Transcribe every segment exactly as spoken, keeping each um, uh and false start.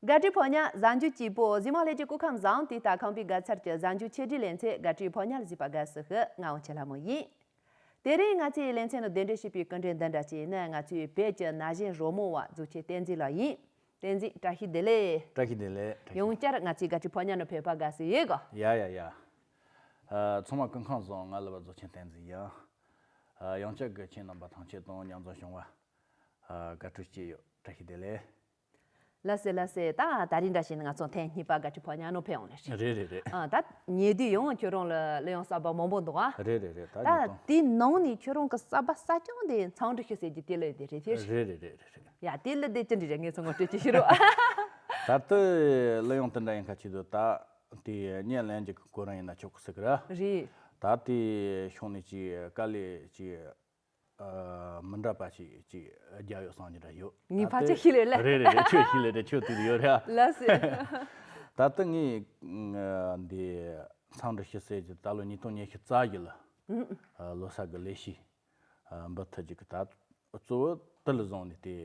དགའ་སྤྲོའི་ཕོ་ཉ་གཟའ་མཇུག་སྐྱིད་པོ། གཟིགས་མོ་ལྷན་རྒྱས་སྐུ་ཁམས་བཟང་། དེ་ལྟར་ཁམས་པའི་དགའ་ཚལ་གྱི་གཟའ་མཇུག་ཆེད་སྒྲིག་ལེ་ཚན་དགའ་སྤྲོའི་ཕོ་ཉར་གཟིགས་པ་དགའ་བསུ་ཞུ། ང་དབང་ཆེན་ལྷ་མོ་ཡིན། དེ་རིང་ང་ཚོའི་ལེ་ཚན་ནང་གདན་འདྲེན་བྱས་པའི་སྐུ་མགྲོན་འདི་འདྲ་ཅིག་ནི་ང་ཚོའི་བོད་ཀྱི་ན་གཞོན་རོལ་མོ་བ་མཛོད་ཆེན་བསྟན་འཛིན་ལགས་ཡིན། བསྟན་འཛིན་བཀྲ་ཤིས་བདེ་ལེགས། བཀྲ་ཤིས་བདེ་ལེགས། བཀྲ་ཤིས། ཡང་བསྐྱར་ང་ཚོའི་དགའ་སྤྲོའི་ཕོ་ཉ་ནང་ཕེབས་པ་དགའ་བསུ་ཡོད་གོ། ཡ་ཡ་ཡ། ཨ། ཚང་མ་སྐུ་ཁམས་བཟང་། ང་ལ་བ་མཛོད་ཆེན་བསྟན་འཛིན་ཡིན། ཨ། ཡང་བསྐྱར་གི་ཁྱེད་རྣམ་པ་ཐམས་ཅད་དང་མཉམ་འཛོམས་བྱུང་བ། ཨ། དགའ་སྤྲོ་སྐྱེས་ཡོད། བཀྲ་ཤིས་བདེ་ལེགས། ལགས་སེ་ལགས་སེ། ད་ད་རིང་འདྲ་བྱས་ན་ང་ཚོ་ཐེངས་གཉིས་པ་དགའ་སྤྲོའི་ཕོ་ཉ་ནང་ཕེབས་ཡོང་ནི་རེད། རེད་རེད་རེད། ཨ། ད་ཉེ་དུས་ཡང་ཁྱོད་རང་ལ་གླུ་དབྱངས་གསར་པ་མང་པོ་འདུག་ཨ། རེད་རེད་རེད། ད་ད་ཉིས་སྟོང་། དེའི་ནང་ནས་ཁྱོད་རང་གི་གསར་པ་གསར་རྐྱང་དེ་མཚམས་འདྲི་ཞུ་ཟེར་གྱི་དེ་གླུ་དེ་རེད་དེ། རེད་རེད་རེད་རེད། ཡ། དེ་གླུ་དེ་ཅི་འདྲ་རེད། ངས་ཚོ་ངོ་སྤྲོད་ཅིག་ཞུ་རོགས། ད་ལྟ་གླུ་དབྱངས་དེ་འདྲ་ཡིན་ཁ་ཆེ་དུ་ད་དེ་སྙན་ལེན་གྱི་གོ་རིམ་ཡིན་ན་ཆོག་གི་ཟེར་གི་ར། རེད། ད་དེ་ཕྱོགས་ནས་ཅིག་དཀའ་ལས་ཅིག་ཨ། མི་འདྲ་པ་ཞིག་ཅིག་རྒྱག་ཡོད་བསམ་གྱི་འདྲ་ཡོད། ངས་ཕལ་ཆེར་ཤེས་ལེ་ལེ། རེད་རེད་རེད། ཁྱོད་ཤེས་ལེ་རེད། ཁྱོད་དེ་ཡོད་རེད་ཨ། ལགས་སེ། ད་ལྟ་ངས་ཨ། འདི་མཚམས་འདྲི་ཞུ་ཟེར་གྱི་ད་ལོ་ཉིས་སྟོང་ཉི་ཤུ་རྩ་བཞི་ལ། ཨ། ལོ་གསར་གྱི་ལས་གཞི་ཨ། འབུལ་ཐུབ་རྒྱུ་གི་ད་གཙོ་བོ་དེ་ལ་བཟུང་ནས་དེ་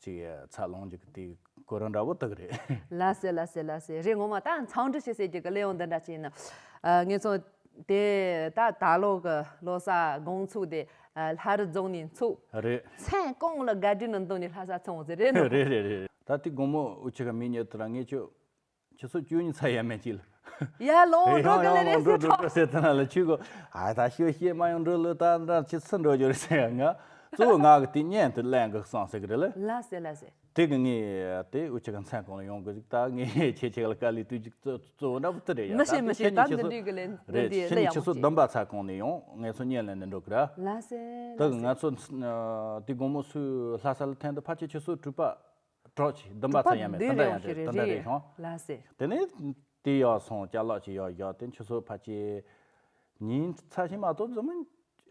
ཅིག་ཚ་ལོང་རྒྱུ་གི་དེ་གོ་རིམ་འདྲ་བོ་དག་རེད། ལགས་སེ་ལགས་སེ་ལགས་སེ། རེད། ངོ་མ་ད་མཚམས་འདྲི་ཞུ་ཟེར་གྱི་གི་གླུ་དབྱངས་འདི་འདྲ་ཅིག་ཡིན་ན། ཨ། ངས་ཚོ་དེ་ད་ད་ལོ་གི་ལོ་གསར་དགོང་ཚོགས་དེ། ཨ། ལྷ་རི་རྫོང་ནས་ཚུགས། རེད། མཚན་གང་ལ་དགའ་སྤྲོའི་ནང་འདུག་ནས་ལྷ་ས་ཚང་བ་ཟེར་རེད་ནོ། རེད་རེད་རེད། ད་དེ་དགོང་མོ་འུ་ཅག་གི་མི་གཉིས་དེ་ལ་ངས་ཁྱོད་ཁྱེད་ཚོ་བཅུ་གཉིས་ཚར་ཡ་མེད་ཅིག་ལ། ཡ། ལོ་འགྲོ་གི་ལེ་རེད་ཟེར་འགྲོ་འགྲོ་ཟེར་དེ་ན་ལ་ཁྱོད་གོ། ཨ། ད་ཤོད་ཤེད་མ་ཡོང་འགྲོ་ལོ། ད་འདྲ་ཁྱེད་ཚོ་འགྲོ་རྒྱུ་རེད་ཟེར་ཡ། ང་གཙོ་བོ་ང་གི་དེ་བརྙན་དེ་ལེན་གི་བསམ་ཟེར་གི་རེད་ལེ། ལགས་སེ་ལགས་སེ། དེ་གི་ངས་དེ་འུ་ཅག་གི་མཚན་གང་ལ་ཡོང་གི་ཟིག་ད་ངས་ཁྱེད་ཅག་ལ་དཀའ་ལས་སྤྲོད་ཅིག་གཙོ་གཙོ་བོ་འདྲ་པོ་དེ་རེད་ཡ། མི་ཤེས་མི་ཤེས། ད་འདི་འདྲའི་གི་ལན་འདི་རེད། འདི་ཁྱེད་གླུ་ཡག་ཁྱེད་ཚོ་པོ་བདུན་པ་ཚར་གང་ནས་ཡོང་། ངས་ཚོ་བརྙན་ལེན་ནས་འགྲོ་གི་ར། ལགས་སེ་ད་ལགས་གི་སེ། ང་ཚོ་དེ་དགོང་མོ་སུ་ལྷ་ས་ལ་ཐོན་དུས་ཕལ་ཆེར་ཁྱེད་ཚོ་དྲུག་པ་གྲོགས་ཅིག་བདུན་པ་ཚར་ཡ་མེད། དེ་འདྲ་ཡང་རེད། དེ་འདྲ་རེད་ཤོང་། ལགས་སེ། དེ་ནས་དེ་ཡག་སོང་། ཅ་ལག་ཅིག་ཡག་ཡག་དེ་ཁྱེད་ཚོ་ཕལ་ཆེར་ཉིན་ཚར་ཞིག་མ་གཏོགས་འཛོམས་མི་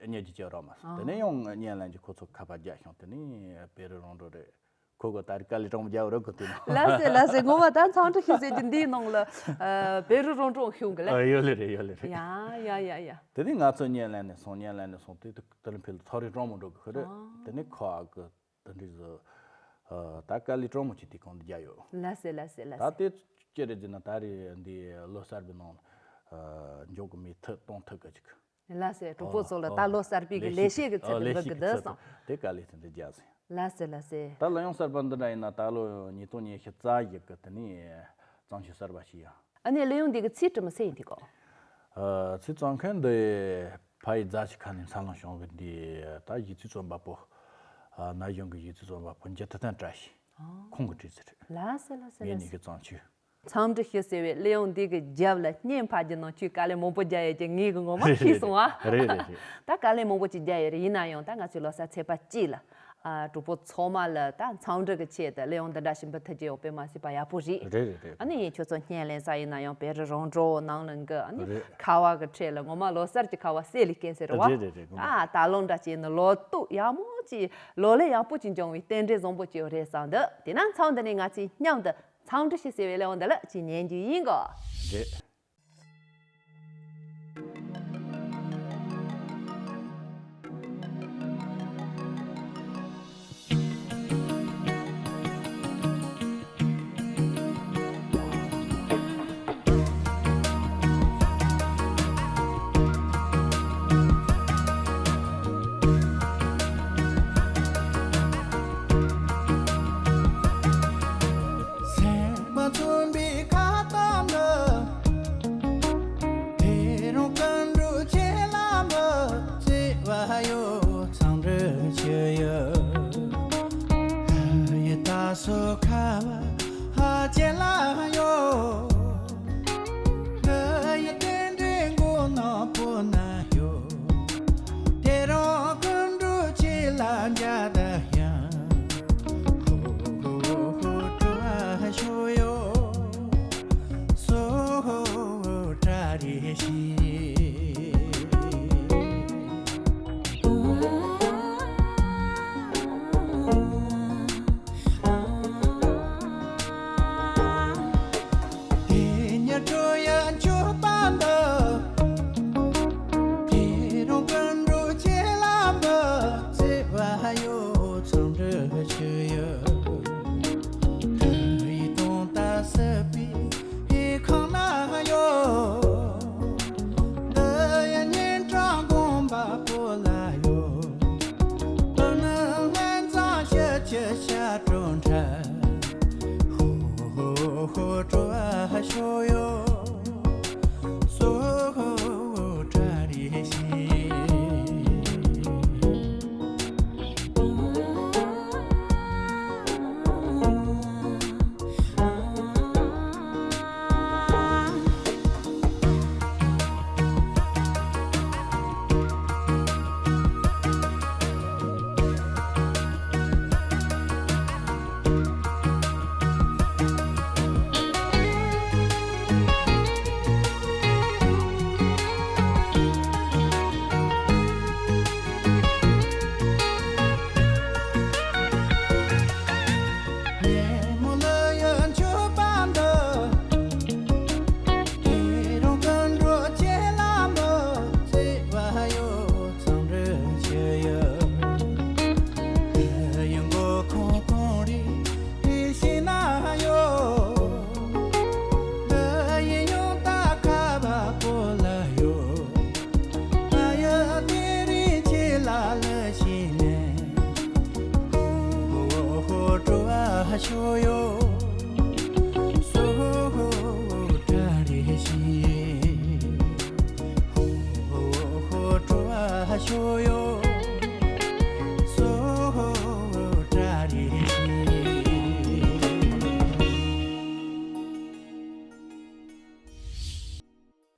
རྙེད་རྒྱུ་ཅིག་རག་མ་སོང་། དེ་ནས་ཡང་བརྙན་ལེན་གྱི་ཁོ་ཚོ་ཁ་པར་རྒྱག་ཤོང་། དེ་ནས་བེ་རི་རོང་འགྲོ་རེད། ཁོ་གོ་ད་རེས་དཀའ་ལས་དྲང་མོ་རྒྱག་རོགས་གོ་དུས་ནང་། ལགས་སེ་ལགས་སེ། ངོ་མ་ད་མཚམས་འདྲི་ཞུ་ཟེར་གྱི་འདིའི་ནང་ལ། ཨ། བེ་རི་རོང་འགྲོ་ཤོང་གི་ལེ། ཨ། ཡོད་ལེ་རེད། ཡོད་ལེ་རེད། ཡ་ཡ་ཡ་ཡ། དེ་ནས་ང་ཚོ་བརྙན་ལེན་ནས་སོང་། བརྙན་ལེན་ནས་སོང་དུས་དེ་དེ་ལ་ཕེབས་ལ་ཐག་རིང་དྲང་མོ་འགྲོ་གི་ཁོ་རེད། ཨ། དེ་ནས་ཁོ་ཨ་གི་དེ་འདྲའི་བཟོ། ཨ། ད་དཀའ་ལས་དྲང་མོ་ཅིག་དེ་གང་དུ་རྒྱག་ཡོད། ལགས་སེ་ལགས་སེ་ལགས་ད་སེ། དེ་ཅི་རེད་ཟེར་ན་ད་རེས་འདི་ལོ་གསར་པའི་ནང་ཨ་འཇོག་གི་མི་ཐུབ་གཏོང་ཐུབ་གི་ཅིག་ལགས་སེ། གྲོགས་པོ་ཚོ་ལ་ད་ལོ་གསར་པའི་གི་ལས་ལས་གཞི་གི་ཚད་དུ་འབུལ་གི་འདུག་བསམ། དེ་དཀའ་ལས་དེ་འདྲ་རྒྱག་ཟིན། ལགས་སེ་ལགས་སེ། ད་གླུ་དབྱངས་གསར་པ་འདི་འདྲ་ཡིན་ན་ད་ལོ་ཉིས་སྟོང་ཉི་ཤུ་རྩ་བཞི་གི་དེ་ནས་བརྩམས་ཆོས་གསར་པ་ཞིག་ཡིན། ཨ་ནི་གླུ་དབྱངས་འདི་གི་ཚིག་འབྲི་མི་སེ་ཡིན་དེ་གོ། ཨ། ཚིག་བརྩམས་མཁན་འདི་ཕ་ཡི་རྫ་ཆུ་ཁ་ནས་འཚར་ལོངས་བྱུང་གི་འདི་ད་གཞས་ཚིག་རྩོམ་པ་པོ། ཨ། ན་གཞོན་གྱི་གཞས་ཚིག་རྩོམ་པ་པོ་འཇུ་མཐུ་བསྟན་བཀྲ་ཤིས། ཨ། ཁོང་གིས་བྲིས་ཚུལ་རེད། ལགས་སེ་ལགས་སེ་ངས་ལགས་ནི་སེ། གི་བརྩམས་ཆོས། མཚམས་འདྲི་ཞུ་ཟེར་བའི་གླུ་དབྱངས་འདི་གི་རྒྱབ་ལ་བརྙན་ཕབ་རྒྱུ་ནང་ཁྱོད་དཀའ་ལས་མང་པོ་རྒྱག་ཡོད་ཀྱི་ངས་གི་ངོ་མ་ཤེས་སོང་ཨ། རེད་རེད་རེད། ད་དཀའ་ལས་མང་པོ་ཅིག་རྒྱག་ཡོད་རེད། ཡིན་ན་ཡང་ད་ང་ཚོའི་ལོ་གསར་ཚེས་པ་གཅིག་ལ། ཨ། གྲོགས་པོ་ཚང་མ་ལ་ད་མཚམས་འདྲི་གི་ཆེད་དུ་གླུ་དབྱངས་འདི་འདྲ་ཞིག་འབུལ་ཐུབ་ཀྱི་ཡོད་པས་མ་ཤེས་པ་ཡག་པོ་རེད། རེད་རེད་རེད། ཨ་ནི་ཁྱོད་ཚོ་བརྙན་ལེན་ས་ཡིན་ན་ཡང་བེ་རི་རོང་འགྲོ་ནང་ལ་གི་ཨ་ནི་རེད། ཁ་བ་གི་ཁྲོད་ལ་ངོ་མ་ལོ་གསར་གྱི་ཁ་བ་སེ་ལི་སྐད་ཟེར་བ། རེད་རེད་རེད། ཨ། ད་ལོ་འདྲ་བྱས་ནས་ལོ་ཏོག་ཡག་མོ་ཅིག་ལོ་ལེགས་ཡག་པོ་ཅིག་འབྱུང་བའི་རྟེན་འབྲེལ་བཟང་པོ་ཅིག་ཡོད་རེད་བསམ་འདུག་དེ་ན་མཚམས་འདི་ནས་ང་ཚོས་མཉམ་དུ་མཚམས་འདྲི་ཞུ་ཟེར་བའི་གླུ་དབྱངས་འདི་ལ་ཅིག་ཉན་རྒྱུ་ཡིན་གོ། རེད། སེམས་མ་བཙུན་པའི་ཁ་གཏམ་ལ། དེ་རུང་ཀུན་འགྲོ་ཆེ་ལ་མ་བརྩི་བ་ཡོད། མཚམས་འདྲི་ཆེ་ཡོད། ཡི་ད་སོ་ཁ་བ་ཧ་ཅེ་ལ་ཡོད། ལ་ཡི་དེ་འདྲའི་མགོ་ནག་པོ་ན་ཡོད། དེ་རུང་ཀུན་འགྲོ་ཆེ་ལ་འཇའ་ད་ཡང་། ཧོ་ཧོ་ཧོ་ཧོ་ཀྲུ་ཨ་ཤོ་ཡོ། སོ་ཧོ་ཧོ་ཀྲ་རེ་ཤི། དེ་ཉིད་འགྲོ་ཡ་མཆོད་པ་འདི། དེ་རུང་ཀུན་འགྲོ་ཆེ་ལ་མ་བརྩི་བ་ཡོད།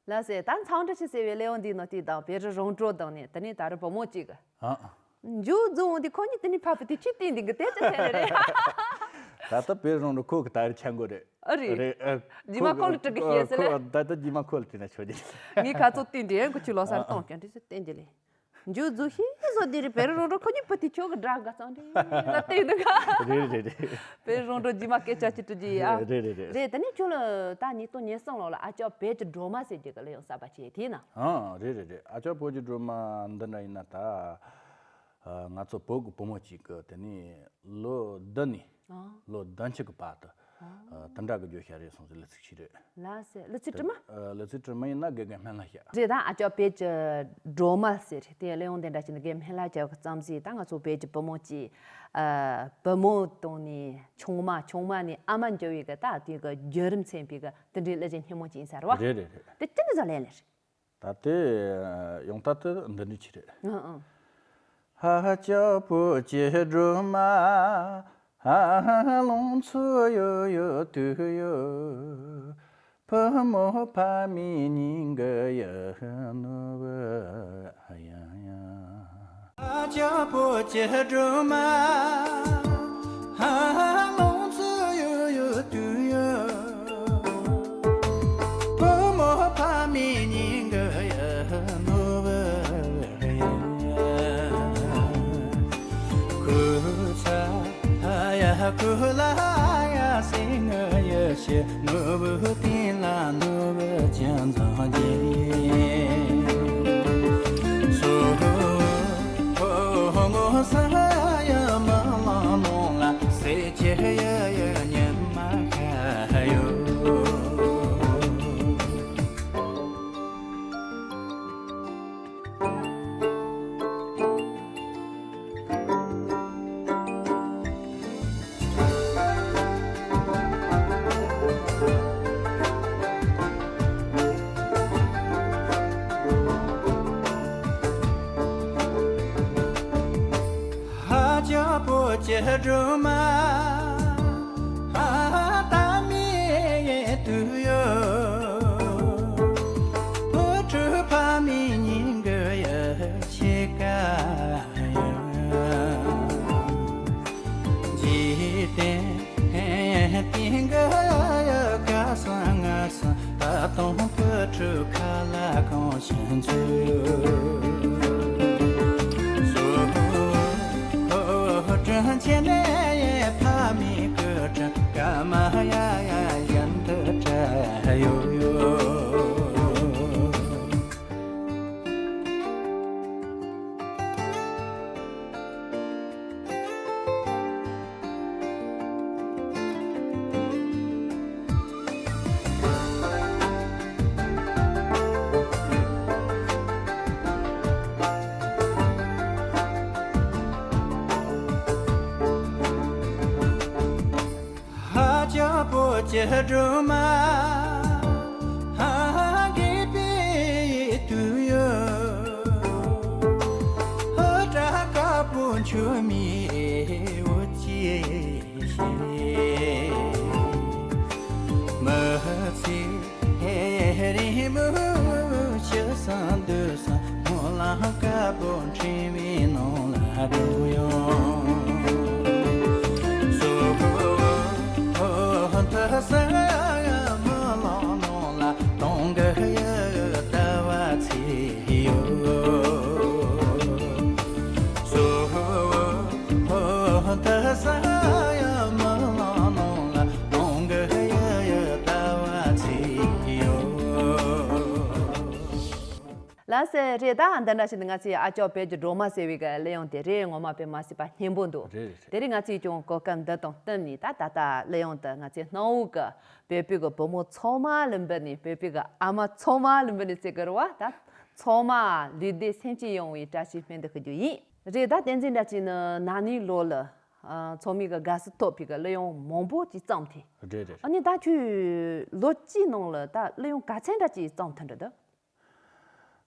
ལགས་སེ། ད་མཚམས་འདྲི་ཆེ་ཟེར་བའི་གླེང་བ་འདིའི་ནང་དེ་དང་བེ་རི་རོང་བྲོ་དང་ནས་དེ་ནས་ད་རུ་བུ་མོ་གཅིག་གི་ཨ། མཇུག་རྫོང་འདི་ཁོ་གཉིས་དེ་ནས་ཕབ་པ་དེ་ཆུ་བཏིང་འདི་གི་དེ་ཅི་ཐད་རེད། ད་ལྟ་བེ་རི་རོང་བྲོ་ཁོ་གི་ད་རེ་ཆ་འགོ་རེད། ཨ་རེད། རེད་ཨ། རྗེས་མ་ཁོ་ལ་དྲི་གི་ཤེས་ཟེར་ལེ། ད་ལྟ་རྗེས་མ་ཁོ་ལ་དྲི་ན་ཆོག་གི། ངས་ཁ་ཚོ་བཏིང་འདི་ཡང་ཁོ་ཆུ་ལོག་སར་གཏོང་ཀྱང་དེ་ཚོ་བཏིང་འདི་ལེ། མཇུག་རྫོགས་ཤིང་བཟོ་དེ་རེད། བེ་རི་རོང་བྲོ་ཁོ་གཉིས་བུ་དེ་ཁྱོད་ཀྱི་དགྲ་དགའ་ཙང་དེ་ལ་བལྟས་འདུག་ག་རེད་རེད་རེད། བེ་རི་རོང་བྲོ་རྗེས་མ་སྐད་ཆ་ཅི་དྲི་རྒྱུ་ཡ། རེད་རེད་རེད། རེད། དེ་ནས་ཁྱོད་ལ་ད་ཉིས་སྟོང་ཉེར་གསུམ་ལོ་ལ་ཨ་ཅག་བོད་ཀྱི་སྒྲོལ་མ་ཟེར་རྒྱུ་གི་གླེང་བ་གསར་པ་བྱས་དེ་ན། ཨང་། རེད་རེད་རེད། ཨ་ཅག་བོད་ཀྱི་སྒྲོལ་མ་འདི་འདྲ་ཡིན་ན་ད། ཨ། ང་ཚོ་བོད་ཀྱི་བུ་མོ་གཅིག་གི་དེ་ནས་ལོ་བདུན་ནས་ཨང་། ལོ་བདུན་ཅུ་གི་བར་དུ། ཨ། དེ་འདྲ་གི་བརྗོད་བྱ་རེད་གསུངས་ཟེར། གླུ་ཚིག་ཅིག་རེད། ལགས་སེ། གླུ་ཚིག་དྲི་མ། ཨ། གླུ་ཚིག་དྲི་མ་ཡིན་ན་དགེ་རྒན་སྨན་བླ་ཞབས། རེད། ད་ཨ་ཅག་བོད་ཀྱི་སྒྲོལ་མ་ཟེར་དེ་གླེང་བ་འདི་འདྲ་ཞིག་ནི་དགེ་རྒན་སྨན་བླ་ཞབས་ཀྱིས་བརྩམས་ཟིན། ད་ང་ཚོ་བོད་ཀྱི་བུ་མོ་གཅིག་ཨ། བུ་མོ་དང་ནི་ཆུང་མ། ཆུང་མ་ནས་ཨ་མ་འགྱུར་བའི་གི་ད་དེ་གི་བརྒྱུད་རིམ་མཚོན་པའི་གི་དེ་འདྲའི་གླུ་གཞས་སྙན་མོ་ཅིག་ཡིན་ས་རེད་བ། རེད་རེད་རེད། དེ་ཅི་འདྲ་ཟ་ལེན་ལེ་རེད། ད་དེ་ཡང་ད་དེ་འདི་འདྲ་ཅིག་རེད། ཨང་ཨང་། ཧ་ཅག་བོད་ཀྱི་སྒྲོལ་མ། ཧ་ཧ་ལོང་ཚོ་ཡོ་ཡོ་དུ་ཡོ། བུ་མོ་ཕ་མའི་སྙིང་གི་ཡ་ནོར་བུ་ཡ་ཡ། ཨ་ཅག་བོད་ཀྱི་སྒྲོལ་མ། ཧ་ཧ་ལོང་ཚོ་ཡོ་ཡོ་དུ་ཡོ། བུ་མོ་ཕ་མའི་སྙིང་གི་ཡ་ནོར་བུ་ཡ། ཁུ་ཚ་ཡ་ཁུ་ལ་ཡ་སེང་ཡ་ཤེ། ནོར་བུ་བསྟན་ལ་ནོར་བུ་ཅན་ཚང་རྒྱས། སོ་ཧོ་ངོ་ས་ཡ་མ་ལང་ནོ་ལ་སེ་ཅེ་ཡ་ཡ་ཉི་མ་ཁ་ཡོ། ཧ་ཅག་བོད་ཀྱི་སྒྲོལ་མ། ཧ་ཧ་ད་མི་དུ་ཡོ། བུ་ཕྲུག་ཕ་མའི་སྙིང་གི་ཡ་ཤེ་ཀ་ཡ། འཇིག་རྟེན་སྟེང་གི་ཡ་སྐལ་བཟང་ངར་བཟང་། ད་དུང་བུ་ཕྲུག་ཁ་ལ་གང་ཞིག་འཛུལ། སོ་ཧོ་དྲིན་ཆེན་ནས་ཕ་མའི་སྐུ་དྲིན་སྐར་མ་ཡ་ཡ་བཞིན་དུ་བཀྲ་ཡོ་ཡོ། ཧ་ཅག་བོད་ཀྱི་སྒྲོལ་མ། ཧ་ཧ་དགེ་བའི་དུས་ཡོད། ཧ་ཏྲ་དཀར་པོ་མཆོད་མེའི་འོད་ཀྱི་མི་ཚེ་རིང་མོ་ཞིག་བསམ་འདུག་བསམ། སྨོན་ལམ་དཀར་པོ་འཕྲིན་བུའི་ནང་ལ་སྒྲོག་ཡོང་། སོ་ཧོ་ཧོ་ཧོ་མཐའ་སྲིན་མི་ལང་ནང་ལ་སྟོང་གི་ཡ་ལྟ་བ་ཚེ་ཡོད། སོ་ཧོ་ཧོ་ཧོ་མཐའ་སྲིན་མི་ལང་ནང་ལ་སྟོང་གི་ཡ་ལྟ་བ་ཚེ་ཡོད། ལགས་སེ། རེད། ད་འདི་འདྲ་ཞིག་ནི་ང་ཚོའི་ཨ་ཅོ་བོད་ཀྱི་སྒྲོལ་མ་ཟེར་བའི་གི་གླུ་དབྱངས་དེ་རེད། ངོ་མ་དཔེ་མ་སྲིད་པ་སྙན་པོ་འདུག་རེད་རེད། དེ་རིང་ང་ཚོས་ཀྱང་གོ་སྐབས་འདི་དང་བསྟུན་ནས་ད་ད་ལྟ་གླུ་དབྱངས་དེ་ང་ཚོའི་སྣང་བ་གི་བོད་པའི་གི་བུ་མོ་ཚང་མ་ལ་འབུལ་ནས། བོད་པའི་གི་ཨ་མ་ཚང་མ་ལ་འབུལ་ནས་ཟེར་གི་རེད་བ། ད་ཚང་མ་ལུས་བདེ་སེམས་སྐྱིད་ཡོང་བའི་བཀྲ་ཤིས་སྨོན་འདུན་ཞུ་རྒྱུ་ཡིན། རེད། ད་བསྟན་འཛིན་བཀྲ་ཤིས་ནི་ན་ནིང་ལོ་ལ་ཨ་ཚང་མས་གི་དགའ་བསུ་ཐོབ་པའི་གི་གླུ་དབྱངས་མང་པོ་ཅིག་བརྩམས་ཐལ། རེད་རེད། ཨ་ནི་ད་ཁྱོད་ལོ་གཅིག་ནང་ལ་ད་གླུ་དབྱངས་ག་ཚད་འདྲ་ཅིག་བརྩམས་ཐུབ་འདྲ་འདུག་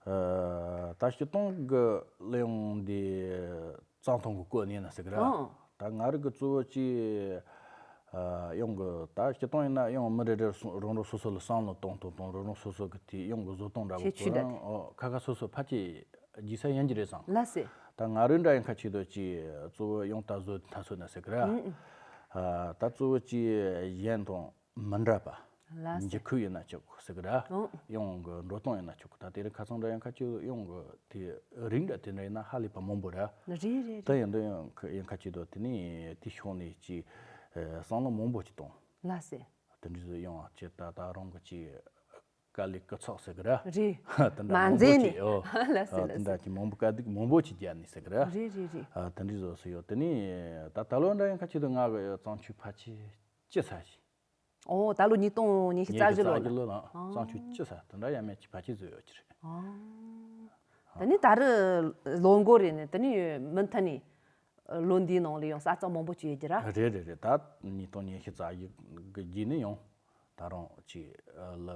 ཨ། ད་སྤྱིར་བཏང་གི་གླུ་དབྱངས་འདི་བརྩམས་ཐུབ་གི་གོ་གནས་ན་ཟེར་གི་ར། ཨང་། ད་ང་རང་གི་གཙོ་བོ་གཅིག་ ཨ་ཡང་གི་ད་སྤྱིར་བཏང་ཡིན་ན་ཡང་མི་རེ་རེ་སོ་རང་རང་སོ་སོ་ལ་བསམ་བློ་གཏོང་གཏོང་གཏོང་རང་རང་སོ་སོ་གི་དེ་ཡང་གི་བཟོ་སྟངས་འདྲ་བོ་ཁྱད་ཆོས་ཁོ་རང་འདྲ་ཨོ་ཁ་ཁ་སོ་སོ་ཕལ་ཆེར་རྒྱུས་ས་ཡིན་གྱི་རེད་བསམ། ལགས་སེ། ད་ང་རང་འདྲ་ཡིན་ཁ་ཆེ་དོ་ཅི་གཙོ་བོ་ཡང་ད་བཟོ་ད་སོ་ན་ཟེར་གི་ར། ཨ་ད་གཙོ་བོ་ཅི་གཞན་དང་མི་འདྲ་བ། ལགས་སེ། འཇུ་ཁུག་ཡིན་ན་ཆོག་ཟེར་གི་ར། ཨོ། ཡང་གི་འགྲོ་སྟངས་ཡིན་ན་ཆོག་གི་ད་དེ་རིང་ཁ་སང་འདྲ་ཡང་ཁ་ཆེ་ཡང་གི་དེ་རིགས་འདྲ་དེ་འདྲ་ཡིན་ན་ཧ་ལས་པ་མང་པོ་ར། རེད་རེད་ད་རེད། ཡིན་དུ་ཡང་ཁ་ཡིན་ཁ་ཆེ་དོ་དེ་ནི་དེ་ཕྱོགས་ནས་ཅི་བསམ་བློ་མང་པོ་ཅིག་གཏོང་། ལགས་སེ། དེ་འདྲ་ཡང་ཅི་ད་ད་རང་གི་ཅི་དཀའ་ལས་སྐུ་ཚོགས་ཟེར་གི་ར། རེད། དེ་འདྲ་མ་མང་པོ་མཛད་ཅིག་ནས། ཨོ། ལགས་སེ་ཨ་ལགས་དེ་སེ། འདྲ་ཅི་མང་པོ་དཀའ་སྡུག་མང་པོ་ཅིག་རྒྱབ་ནས་ཟེར་གི་ར། རེད་རེད་རེད། ཨ་དེ་འདྲ་བཟོ་སུ་ཡོད་དེ་ནི་ད་ད་ལོ་འདྲ་ཡང་ཁ་ཆེ་དོ་ང་གི་བརྩམས་ཆོས་ཕལ་ཆེར་ཅི་ས་ཞིག་ཨོ་ད་ལོ་ཉིས་སྟོང་ཉི་ཤུ་རྩ་བཞི་ལོ་ལ། ཉི་ཤུ་རྩ་བཞི་ལོ་ལ་ཨ། བརྩམས་ཆོས་ཅི་ས་དེ་འདྲ་ཡ་མེད་ཅིག་ཕལ་ཆེར་བཟོས་ཡོད་ཀྱི་རེད། ཨ། ད་ནི་ད་རེས་ལོ་འགོ་རེད་ནས་ད་ནི་མུ་མཐུད་ནས་ལོ་འདིའི་ནང་ལ་ཡང་གསར་རྩོམ་མང་པོ་བྱས་ཡོད་ཀྱི་ར། རེད་རེད་རེད། ད་ཉིས་སྟོང་ཉི་ཤུ་རྩ་བཞི་གི་རྗེས་ནས་ཡང་ད་རུང་ཅིག་ལ་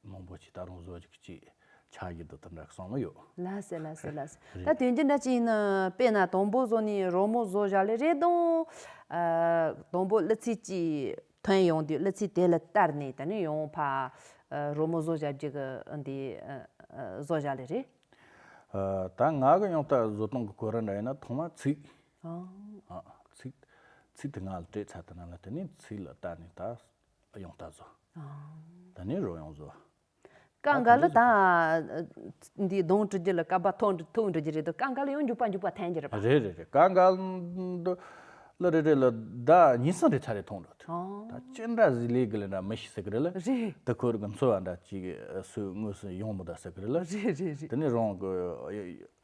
མང་པོ་ཅིག་ད་རུང་བཟོ་ཅིག་ཅིག་ཆགས་ཀྱི་འདུག་དེ་འདྲ་བསམ་བློ་ཡོད། ལགས་སེ་ལགས་སེ་ལགས་སེ། རེད། ད་དོན་རྐྱེན་འདྲ་ཅིག་ཡིན་ན་དཔེར་ན་དང་པོ་བཟོ་ནས་རོལ་མོ་བཟོ་བཞག་ལེ་རེད་དང་། ཨ་དང་པོ་གླུ་ཚིག་ཅིག་ཐོན་ཡོང་དུས་གླུ་ཚིག་དེ་ལ་བསྟར་ནས་ད་ནི་ཡང་ཕ་ཨ་རོལ་མོ་བཟོ་བཞག་རྒྱུ་གི་འདི་ཨ་ཨ་བཟོ་བཞག་ལེ་རེད། ཨ་ད་ང་གི་ཡང་ད་བཟོ་སྟངས་ཀྱི་གོ་རིམ་འདྲ་ཡིན་ན་ཐོག་མ་ཚིག་ཨ། ཨ་ཚིག་ཚིག་དེ་ང་ལ་སྤྲད་ཚར་དེ་ན་ལ་དེ་ནས་ཚིག་ལ་བལྟས་ནས་ད་ཡང་ད་བཟོ། ཨ། ད་ནས་རོལ་དབྱངས་བཟོ། སྐབས་འགའ་ལ་ད་འདི་གདངས་འབྲི་རྒྱུ་ལ་སྐབས་ཐོག་འབྲི་ཐུག་འབྲི་རྒྱུ་རེད་དོ། སྐབས་འགའ་ལ་ཡང་མགྱོགས་པ་མགྱོགས་པ་འཐེན་རྒྱུ་རེད་པ། རེད་རེད་རེད། སྐབས་འགའ་ལ་རེ་རེ་ལ་ཟླ་གཉིས་གསུམ་རེ་ཚར་རེ་ཐོན་འགྲོ་ཐུབ། ཨ། ད་ཅི་འདྲ་ཟིག་ལས་གི་ལ་འདྲ་མི་ཤེས་ཟེར་གི་རེད་ལ། རེད། ད་ཁོ་རང་གི་འཚོ་བ་འདྲ་ཅིག་སུས་དངོས་སུ་ཡོང་མི་ད་ཟེར་གི་རེད་ལ། རེད་རེད་རེད། དེ་ནས་རང་གི་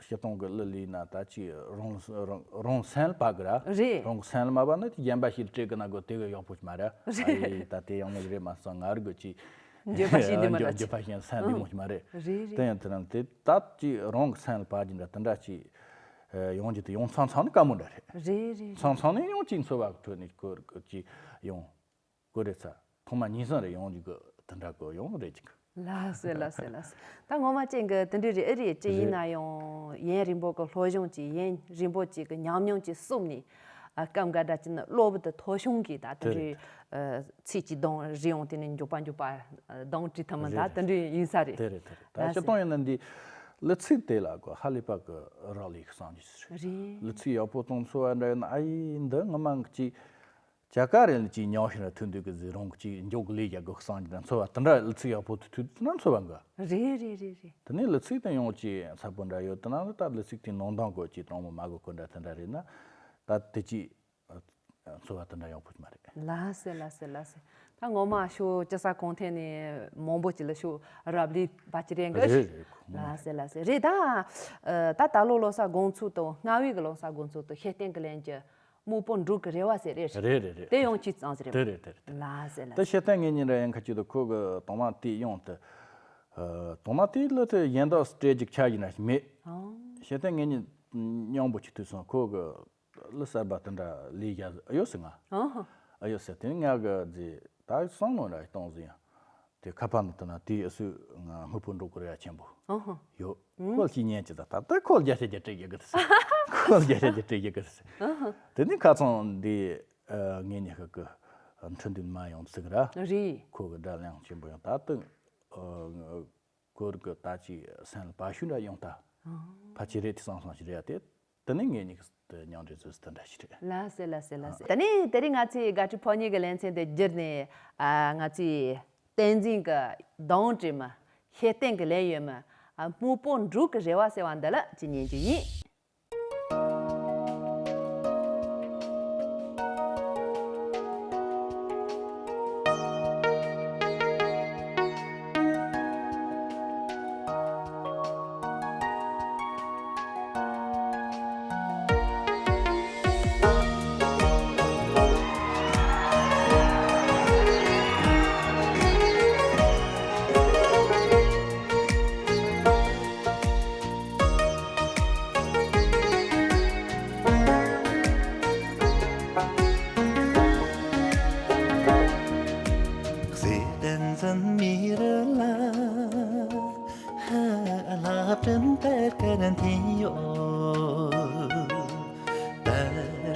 སྤྱིར་བཏང་གི་གླུ་ལེན་ན་ད་ཅིག་རང་རང་རང་སེམས་ལ་བབས་གི་ར། རེད། རང་གི་སེམས་ལ་མ་བབས་ན་ཅིག་གཞན་པ་ཞིག་སྤྲད་གི་ན་གོ་དེ་གི་ཡག་པོ་ཞིག་མ་རེད། རེད། ཨ་ཡེ་ད་དེ་ཡང་མི་རེད་མ་སོང་ང་རང་གི་ཅིག་འགྱོད་པ་ཞིག་འདི་མ་རེད། འགྱོད་པ་ཞིག་སེམས་འདི་མོ་ཞིག་མ་རེད། རེད་རེད། དེ་ཡང་དེ་རང་དེ་ད་ཅིག་རང་གི་སེམས་ལ་བབས་ཀྱི་འདྲ་དེ་འདྲ་ཅིག་ཡོང་རྒྱུ་དེ་ཡང་མཚམས་མཚམས་ནས་དཀའ་མོ་འདྲ་རེད། རེད་རེད། མཚམས་མཚམས་ནས་ཡང་ཅིག་འཚོ་བ་གི་ཁྲོད་ནས་ཁོ་རང་གི་ཅིག་ཡོང་། གོ་རེ་ཚ། ཐོག་མ་ཉིན་སང་རེ་ཡོང་རྒྱུ་གི་དེ་འདྲ་གོ་ཡོང་རེ་ཅིག་ལགས་སེ་ལགས་སེ་ལགས་སེ། ད་ངོ་མ་ཅན་གི་དེ་འདྲ་རེད་ཨེ་རེད་ཅི་ཡིན་ན་ཡང་ཡུན་རིང་པོ་གི་སློབ་སྦྱོང་ཅིག་ཡུན་རིང་པོ་ཅིག་གི་ཉམས་མྱོང་ཅིག་བསུབས་ནས་ཨ་སྐབས་འགའ་འདྲ་ཅིག་ནི་གློ་བུར་དུ་ཐོ་གཞུང་གི་ད་དེ་དེ་འདྲའི་རེད། ཨ་ཚིག་ཅིག་གདངས་རེ་ཡོང་དེ་ནི་མགྱོགས་པ་མགྱོགས་པ་གདངས་བྲིས་ཐུབ་མིན་ད་རེད་དེ་འདྲའི་ཡིན་ས་རེད། དེ་རེད་དེ་རེད། ད་ལགས་སྤྱིར་སེ། བཏང་ཡིན་ན་འདི་གླུ་ཚིག་དེ་ལ་གོ་ཧ་ལས་པ་གི་རག་ལས་ཀྱི་བསམ་རྒྱུ་ཞིག་རེད། རེད། གླུ་ཚིག་ཡག་པོ་གཏོང་འཚོལ་བ་འདྲ་ཡིན་ན་ཨ་ཡེ་འདི་ངོ་མ་གི་ཅིག་བྱ་དཀའ་རེད་ལ་ཅིག་ཉག་ཤིང་ར་ཐུག་འདུག་གི་ཟིག་རང་གི་ཅིག་མགྱོགས་གི་ལས་རྒྱག་དགོས་བསམ་གྱི་འདྲ་འཚོལ་བ་དེ་འདྲ་གླུ་ཚིག་ཡག་པོ་ཐུག་ཐུག་ན་འཚོལ་བ་འགའ། རེད་རེད་རེད་རེད། དེ་ནས་གླུ་ཚིག་དེ་ཡང་ཅིག་ཚ་པོ་འདྲ་ཡོད་དེ་ན་ད་གླུ་ཚིག་དེ་ནང་དོན་གོ་ཅིག་དྲང་མོ་མ་གོ་གོ་འདྲ་དེ་འདྲ་རེད་ན་ད་དེ་ཅིག་འཚོལ་བ་དེ་འདྲ་ཡག་པོ་ཅིག་མ་རེད། ལགས་སེ་ལགས་སེ་ལགས་སེ། ད་ངོ་མ་ཤོ་ཅི་ས་གོང་ཐད་ནས་མང་པོ་ཅིག་ལ་ཤོ་རབ་ལས་བ་ཅི་རེད་འགའ་རེད་ཞིག་རེད་ཁོ་མ་ལགས་སེ་ལགས་སེ་རེད་ད། ད་ད་ལོ་ལོ་ས་དགོང་ཚུགས་དང་སྔ་བའི་གི་ལོ་ས་དགོང་ཚུགས་དང་ཤེས་ལྡན་གི་ལན་གྱི། སྨུག་པོ་འབྲུག་གི་རེ་བ་ཟེར་རེད། རེད་རེད་རེད། དེ་ཡང་ཅིག་ཙམ་ཟེར་རེད། དེ་རེད་དེ་རེད་དེ་རེད། ལགས་སེ་ལགས་ད་སེ། ཤེས་ལྡན་ངེད་གཉིས་ར་ཡང་ཁ་ཅིག་ཏུ་ཁོ་གི་དང་མ་དེ་ཡོང་དུ། དང་མ་དེ་ལ་དེ་གཞན་དག་སྤྲད་ཅིག་ཆ་ཡིན་ན་ཞིག་མེད། ཨང་། ཤེས་ལྡན་ངེད་གཉིས་མཉམ་པོ་ཅིག་ཐུག་སོང་ཁོ་གི་ལ་གསར་པ་དེ་འདྲ་ལས་རྒྱ་ཨ་ཡོད་ཟེར་ང་། ཨང་། ཨ་ཡོད་ཟེར་དེ་ང་གི་རྫི་ད་སང་ལོ་འདྲ་གཏོང་ཟིན་ཡང་། དེ་ཁ་པར་ནང་དུ་ན་དེའི་ཨ་སུ་ང་སྨུག་པོ་འབྲུག་གི་རེ་བ་ཆེན་པོ་ཨ་ཧ། ཡོད། ཨུ། ཁོལ་གྱིས་ཉན་གྱི་ད་ད་ལྟ་ཁོལ་བརྒྱ་ཆ་བརྒྱ་སྤྲད་ཡོད་གི་ད་ཟེར། ཁོལ་བརྒྱ་ཆ་བརྒྱ་སྤྲད་ཡོད་གི་ད་ཟེར། ཨ་ཧ། དེ་ནི་ཁ་སང་འདི་ངེད་གཉིས་ཤིག་གི་འཕྲིན་དུ་མ་ཡོང་ཚིག་ར། རེད། ཁོ་གི་དགྲ་ལན་ཆེན་པོ་ཡང་ད་ལྟ་ཁོ་གི་ད་ཅི་སེམས་ལ་བབ་ཤུལ་འདྲ་ཡོང་ད། ཨ། ཕལ་ཆེར་རེད་དེ་བསམ་བསམ་ཞིག་རེད་ཡ་དེ། དེ་ནས་ངེད་གཉིས་ཀྱི་མཉམ་འབྲེལ་བཟོས་ཟིན་དེ་འདྲ་ཞིག་རེད། ལགས་སེ་ལགས་སེ་ལགས་སེ། དེ་ནས་དེ་རིང་ང་ཚོའི་དགའ་སྤྲོའི་ཕོ་ཉའི་གི་ལེ་ཚན་དེ་བསྒྱུར་ནས་ཨ་ང་ཚོའི་བསྟན་འཛིན་གྱི་གདངས་བྲིས་མི་ཤེས་ལྡན་གྱི་ལེན་ཡོད་མི་ཨ་སྨུག་པོ་འབྲུག་གི་རེ་བ་ཟེར་བ་འདི་ལ་ཅིག་ཉན་རྒྱུ་ཡིན།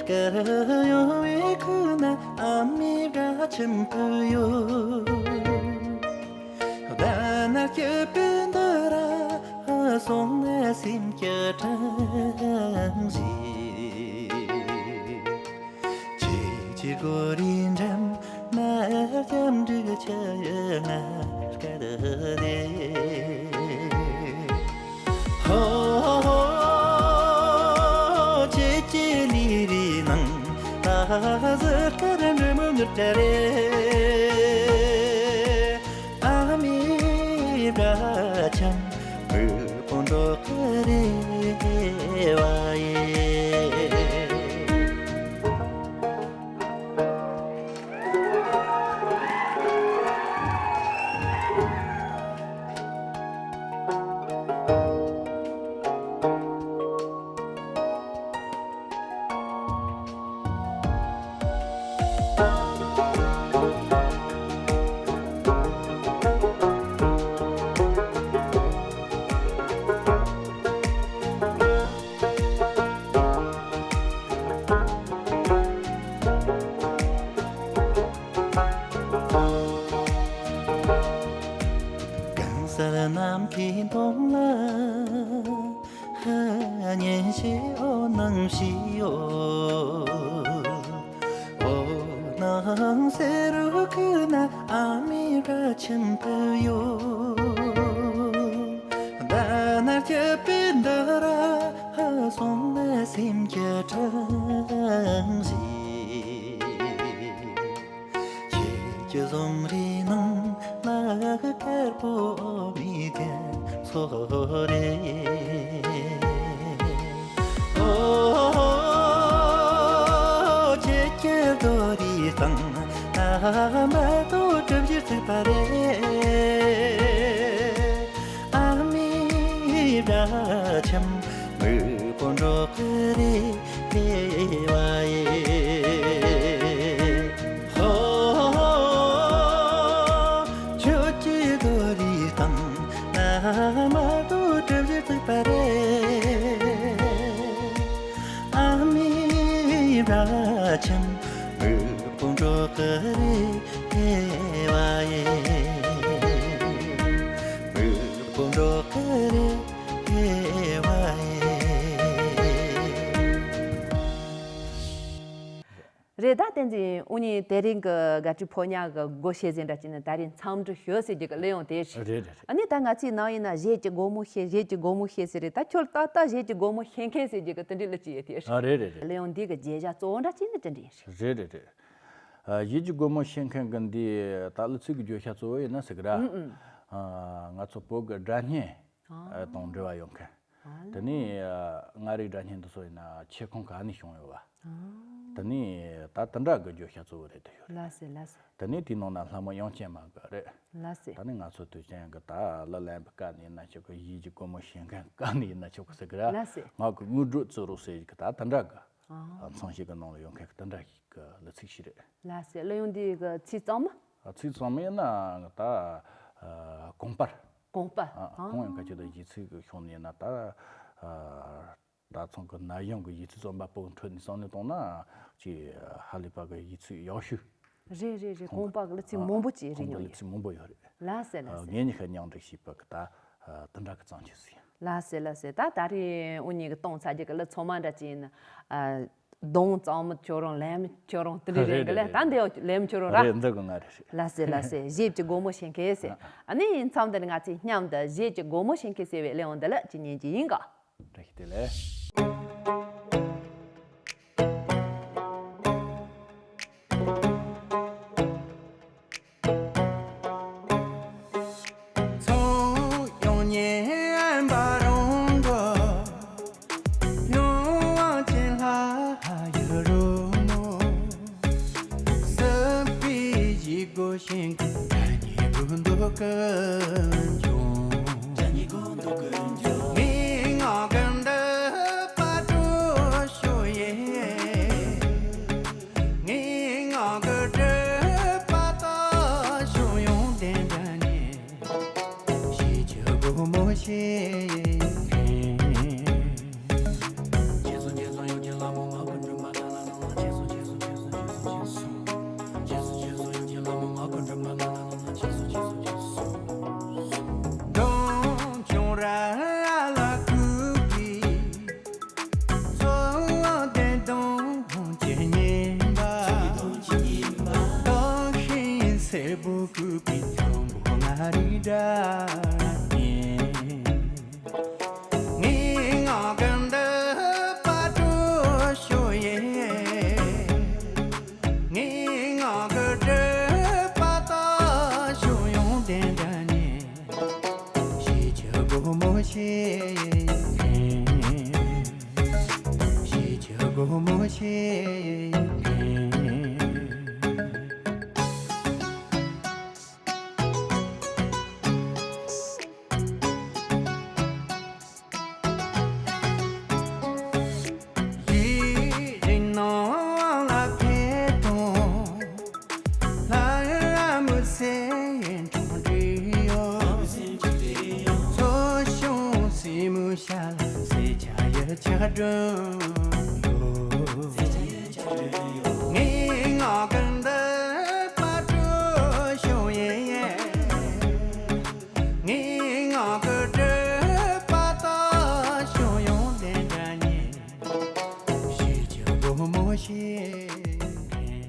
དཀར་ཡོང་བའི་ཁུག་ན་ཨ་མའི་སྦྲ་ཆེན་ཕུབ་ཡོད། ཟླ་ནར་སྐྱིད་པའི་འདུ་ར་སོང་ན་སེམས་སྐྱིད་གྲང་ཞིག་ཁྱེད་ཀྱི་གོ་རེ་འགྲམ་ན་སྐྱབས་འགྲིག་ཆུ་ཡི་ང་སྐད་དེ། ཧོ་ཧོ་ཧོ། ཁྱེད་ཀྱི་ལུས་རེའི་ནང་ད་གཟི་དཀར་འབྲི་མོ་ངུར་སྒྲ་རེད། ཨ་མའི་སྦྲ་ཆེན་མོས་སྤོ་འགྲོ་གི་རེ་བ་ཡིན། གང་སར་ནམ་མཁའི་མཐོངས་ལ་ཧ་ཉན་ཞེས་འོ་སྣང་ཞིག་ཡོད། འོ་སྣང་སེར་རུ་ཁུག་ན་ཨ་མའི་སྦྲ་ཆེན་ཕུབ་ཡོད། ཟླ་ནར་སྐྱིད་པའི་འདུ་ར་སོང་ན་སེམས་སྐྱིད་གྲང་ཞིག་ཁྱེད་ཀྱི་ཟུམ་རའི་ནང་ན་དཀར་པོ་མི་དེ་ཚོ་རེད། ཨོ། ཁྱེད་ཀྱི་རྡོ་རིང་སྟེང་ན་མ་ཏོག་གྲུ་བཞིར་བརྩིགས་པ་རེད། ཨ་མའི་སྦྲ་ཆེན་མོས་སྤོ་འགྲོ་གི་རེ་བ་ཡིན། ཧོ། ཁྱོད་ཀྱི་རྡོ་རིང་སྟེང་ན་མ་ཏོག་གྲུ་བཞིར་བརྩིགས་པ་རེད། ཨ་མའི་སྦྲ་ཆེན་མོས་སྤོ་འགྲོ་གི་རེ་བ་ཡིན། མོས་སྤོ་འགྲོ་གི་རེ་བ་ཡིན། རེད་ད། བསྟན་འཛིན། འུ་གཉིས་དེ་རིང་གི་དགའ་སྤྲོའི་ཕོ་ཉ་གི་སྒོ་ཕྱེ་ཟིན་འདྲ་ཅིག་ནི་ད་རིང་མཚམས་འདྲི་ཞུ་ཟེར་རྒྱུ་གི་གླུ་དབྱངས་དེ་རེད། རེད་རེད་རེད། ཨ་ནི་ད་ང་ཚོའི་ནང་ཡིན་ན་གཞས་ཀྱི་སྒོ་མོ་ཕྱེ། གཞས་ཀྱི་སྒོ་མོ་ཕྱེ་ཟེར་རེད། ད་ཁྱོད་ཏག་ཏག་གཞས་ཀྱི་སྒོ་མོ་ཕྱེ་མཁན་ཟེར་རྒྱུ་གི་དེ་འདྲའི་གླུ་ཅིག་ཡོད་དེ་རེད། ཨ་རེད་རེད་རེད། གླུ་དབྱངས་འདི་གི་བརྗོད་བྱ་གཙོ་བོ་འདྲ་ཅིག་ནི་དེ་འདྲ་ཡིན་རེད། རེད་རེད་རེད། ཨ། གཞས་ཀྱི་སྒོ་མོ་ཕྱེ་མཁན་གི་འདི་ད་གླུ་ཚིག་གི་བརྗོད་བྱ་གཙོ་བོ་ཡིན་ན་ཟེར་གི་ར། ཨུ་ཨུ། ཨ། ང་ཚོ་བོད་གི་སྒྲ་སྙན་ཨ། དང་འབྲེལ་བ་ཡོད་མཁན། ཨ། དེ་ནས་ཨ། མངའ་རིས་སྒྲ་སྙན་འདི་ཚོ་ཡིན་ན་ཆེ་ཁུངས་ག་ནས་བྱུང་ཡོད་པ། ཨ། དེ་ནས་ད་དེ་འདྲ་གི་བརྗོད་བྱ་གཙོ་བོ་རེད་དུ་ཡོད་རེད། ལགས་སེ་ལགས་སེ། དེ་ནས་དེའི་ནང་ན་ལྷ་མོ་དབྱངས་ཅན་མ་གི་རེད། ལགས་སེ། ད་ནི་ང་ཚོ་དུས་ཆེན་གི་ད་གླུ་ལེན་པའི་སྐབས་ནས་ཡིན་ན་ཆོག་གི། གཞས་ཀྱི་སྒོ་མོ་ཕྱེ་མཁན་སྐབས་ནས་ཡིན་ན་ཆོག་གི་ཟེར་གི་ར། ལགས་སེ། ངག་གི་དངོས་གྲུབ་བརྩི་རོགས་ཟེར་གི་ད་དེ་འདྲ་གི་ཨ། མཚན་གཞས་གི་ནང་ལ་ཡོད་མཁན་གི་དེ་འདྲ་ཞིག་གི་གླུ་ཚིག་ཞིག་རེད། ལགས་སེ། གླུ་དབྱངས་འདི་གི་ཚིག་གཙང་མ། ཨ། ཚིག་གཙང་མ་ཡིན་ན་ད་ཨ། གོང་པར། གོང་པར། ཨ། ཨ། གོང་ཡང་ག་ཅིག་ད་གཞས་ཚིག་གི་ཕྱོགས་ནས་ཡིན་ན་ད་ཨ། ད་ཚང་གི་ན་གཞོན་གི་གཞས་ཚིག་རྩོམ་པ་པོ་ཁྲོད་ནས་བསམ་བློ་བཏང་ན་ཅིག་ཧ་ལས་པ་གི་གཞས་ཚིག་ཡག་ཤོས། རེད་རེད་རེད། གོང་པ་གི་གླུ་ཚིག་མང་པོ་ཅིག་རེད། གོང་པ་ཡོད་གླུ་རེད། ཚིག་མང་པོ་ཡོད་རེད། ལགས་སེ་ལགས་སེ། ངེད་གཉིས་ཀ་མཉམ་འབྲེལ་བྱས་པ་གི་ད་ཨ། དེ་འདྲ་གི་བརྩམས་ཆོས་ཟིག་ཡིན། ལགས་སེ་ལགས་སེ། ད་ད་རེས་འུ་གཉིས་གི་གཏོང་ཚར་རྒྱུ་གི་གླུ་ཚང་མ་འདྲ་ཅིག་ཡིན་ན། ཨ། གདངས་གཙང་མ་ཁྱོད་རང་། ལེན་མི་ཁྱོད་རང་དེ་འདྲ་རེད་གི་ལེ། རེད་རེད། ད་འདི་ཡང་ལེན་མི་ཁྱོད་རང་ར། རེད། འདི་གི་ང་རེད་རེད། ལགས་སེ་ལགས་སེ། གཞས་ཀྱི་སྒོ་མོ་ཕྱེ་མཁན་ཟེར། ཨ། ཨ་ནི་མཚམས་འདི་ནས་ང་ཚོས་མཉམ་དུ་གཞས་ཀྱི་སྒོ་མོ་ཕྱེ་མཁན་ཟེར་བའི་གླུ་དབྱངས་འདི་ལ་ཅིག་ཉན་གྱི་ཡིན་ག། བཀྲ་ཤིས་བདེ་ལེགས། སྒོར་མོ་བཤད་མཁན། ཤེས་བྱ་སྒོར་མོ་བཤད་མཁན། ཡིད་བཞིན་ནོར་ལ་ཕེབས་དང་། ལྷ་མོ་སེར་འབྲུག་འདྲེས་ཡོད། མཚོ་བྱུང་སྲིན་མོའི་ཞལ་ལ་སེར་ཆ་ཡི་ཆ་སྒྲོན་ཡོད། ངའི་ངག་གི་འདོད་པ་སྒྲུབ་བྱུང་ཡིན། ངའི་ངག་གི་སྒྲུབ་པ་ལྟ་བྱུང་ཡོང་དེ་འདྲ་ཉིད། ཤེས་བྱ་སྒོར་མོ་བཤད་མཁན།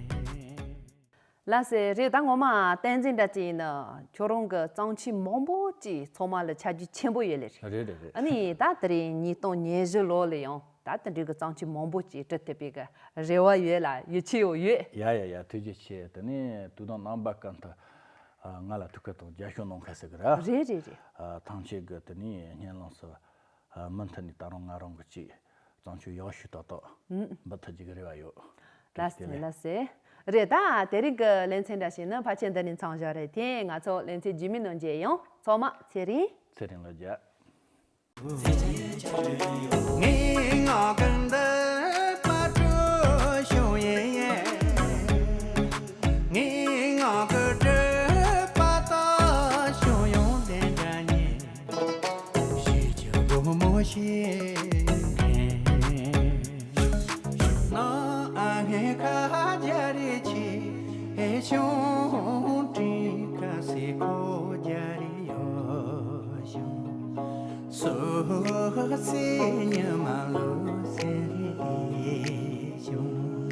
ལགས་སེ། རེད། ད་ངོ་མ་བསྟན་འཛིན་འདྲ་ཅིག་ཡིན་ན་ཁྱོད་རང་གི་རྩོམ་ཆོས་མང་པོ་ཅིག་ཚང་མ་ལ་ཁྱབ་རྒྱ་ཆེན་པོ་ཡོད་ལེ་རེད། རེད་རེད་རེད། ཨ་ནི་ད་དེ་རིང་ཉིས་སྟོང་ཉི་ཤུ་ལོ་ལ་ཡང་ད་དེ་འདྲའི་གི་རྩོམ་ཆོས་མང་པོ་ཅིག་འབྲི་ཐུབ་པའི་གི་རེ་བ་ཡོད་ལ་ཡིད་ཆེས་ཡོད། ཡ་ཡ་ཡ། ཐུགས་རྗེ་ཆེ། དེ་ནས་དུས་དང་རྣམ་པ་ཀུན་ཏུ་ང་ལ་ཐུགས་ཁུར་དང་རྒྱབ་སྐྱོར་གནང་མཁན་ཟེར་གི་ར། རེད་རེད་རེད། ཐམས་ཅད་ཀྱི་དེ་ནས་སྙིང་ལམ་སུ་མུ་མཐུད་ནས་ད་རུང་ང་རང་གི་ཅིག་བརྩམས་ཆོས་ཡག་ཤོས་ཏག་ཏག་འབུལ་ཐུབ་ཀྱི་རེ་བ་ཡོད། ལགས་སེ། ལགས་སེ། རེད། ད་དེ་རིང་གི་ལེ་ཚན་འདྲ་ཞིག་ནི་ཕལ་ཆེར་འདི་ནས་མཚམས་བཞག་རེད་དེ། ང་ཚོ་ལེ་ཚན་རྗེས་མའི་ནང་མཇལ་ཡོང་། ཚང་མ་ཚེ་རིང་། ཚེ་རིང་ལོ་བརྒྱ། ངའི་ངག་གི་འདོད་པ་སྒྲུབ་བྱུང་ཡིན། ངའི་ངག་གི་སྒྲུབ་པ་ལྟ་བྱུང་ཡོང་དེ་འདྲ་ཉིད། ཤེས་བྱ་སྒོར་མོ་བཤད་མཁན། ནང་ཨ་ངའི་ཁ་རྒྱ་རེ་ཆེ་ཧེ་ཆུང་དྲིན་ཁ་སེ་ཁོ་རྒྱ་རེ་ཡོད་བྱུང་། སོ་སེ་ཉི་མ་ལོ་སེ་རེ་བྱུང་།